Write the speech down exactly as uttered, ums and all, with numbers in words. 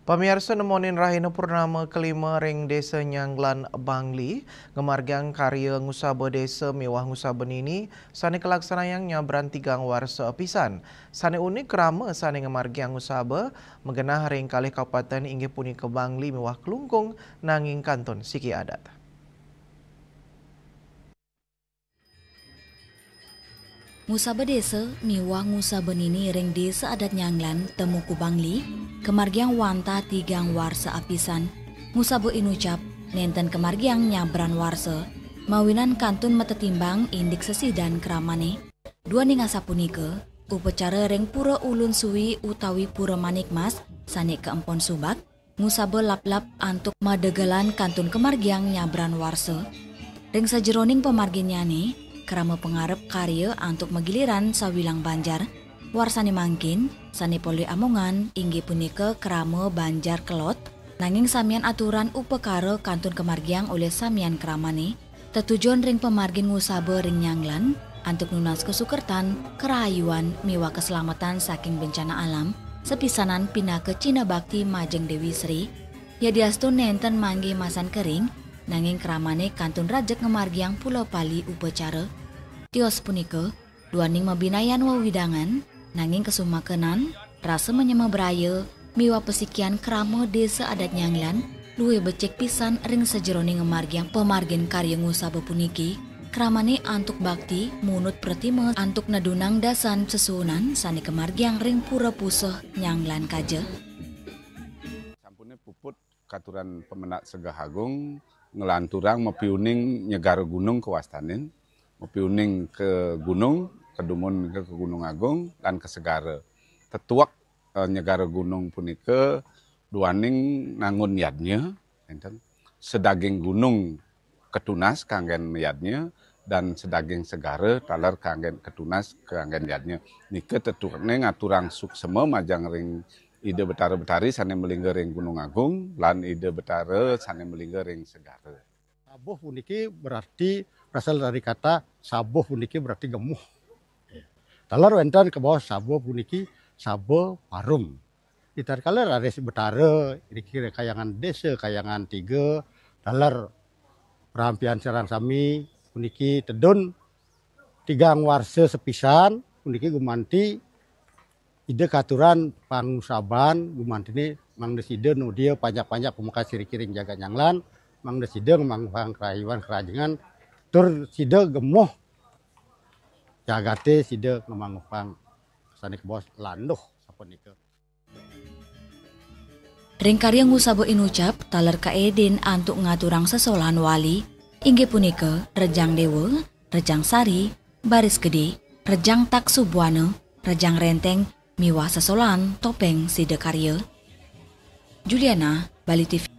Pamiarsa, nemonin rahina purnama kelima ring Desa Nyanglan Bangli, ngamargiang karya ngusaba desa miwah ngusaba nini sane kalaksanayang nyabran tigang warsa apisan. Sane unik, krama sane ngamargiang ngusaba magenah ring kalih kabupaten, inggih punika Bangli miwah Klungkung, nanging kantun siki adat. Ngusaba desa miwah ngusaba nini ring Desa Adat Nyanglan, Temuku Bangli, kamargiang wantah tigang warsa apisan. Ngusaba inucap nenten kamargiang nyabran warsa, mawinan kantun matetimbang indik sesidan kramane. Duaning asapunika, upacara ring Pura Ulun Suwi utawi Pura Manik Mas sane kaempon subak, ngusaba laplap antuk madegelan kantun kamargiang nyabran warsa. Ring sajeroning pamarginnyane, krama pangarep karya antuk magiliran sawilang banjar. Warsane mangkin, sane polih amongan inggih punika krama banjar kelod, nanging samian aturan upakara kantun kamargiang olih samian kramane. Tetujon ring pamargin ngusaba ring Nyanglan, antuk nunas kasukertan, karahayuan, miwah kaslamatan saking bencana alam, sapisanan pinaka cihna bakti majeng Dewi Sri. Yadiastun nenten manggih masan kering, nanging kramane kantun rajeg ngamargiang pula pali upacara. Tios punika, duaning mabinayan wewidangan, nanging kasumakenan, rasa manyema braya, miwah pasikian krama Desa Adat Nyanglan luwih becik pisan ring sajeroning ngamargiang pamargin karya ngusaba puniki. Kramane antuk bakti, munut pratima antuk nedunang dasan sesuunan sane kamargiang ring Pura Pusuh Nyanglan kaja. Sampune puput katuran Pemenak Segeh Agung nglanturang mapiuning nyegara gunung kawastanin, mapiuning ka gunung, ka dumun ka Gunung Agung, lan ka segara. Tetuek, eh, nyegara gunung punika duaning nangun yadnya, enten. Sedaging gunung katunas kanggen yadnya, dan sedaging segara taler kanggen katunas kanggen yadnya. Nika tetuekne ngaturang suksema majeng ring Ida Betara Betari sane malingga ring Gunung Agung, lan Ida Betara sane malingga ring segara. Sabuh puniki berarti berasal dari kata sabuh puniki berarti gemuh. Taler wenten kabaos sabuh puniki saba parum. Di tatkala raris betara, iriki kayangan desa, kayangan tiga, taler rampian sareng sami puniki tedun tigang warsa sepisan, puniki gumanti Ida katuran pangusaban, gumantine mangda sida nodia panjak-panjak pamekas iriki ring jagat Nyanglan, mangda sida ngamangguhang karahayuan karajenan, tur sida gemuh jagate sida ngamangguhang sane kabaos landuh sapunika. Ring karya ngusaba inucap taler kaedin antuk ngaturang sesolahan wali, inggih punika Rejang Dewa, Rejang Sari, Baris Gede, Rejang Taksu Buana, Rejang Renteng, miwah sesolahan topeng Sida Karya. Juliana, Bali T V.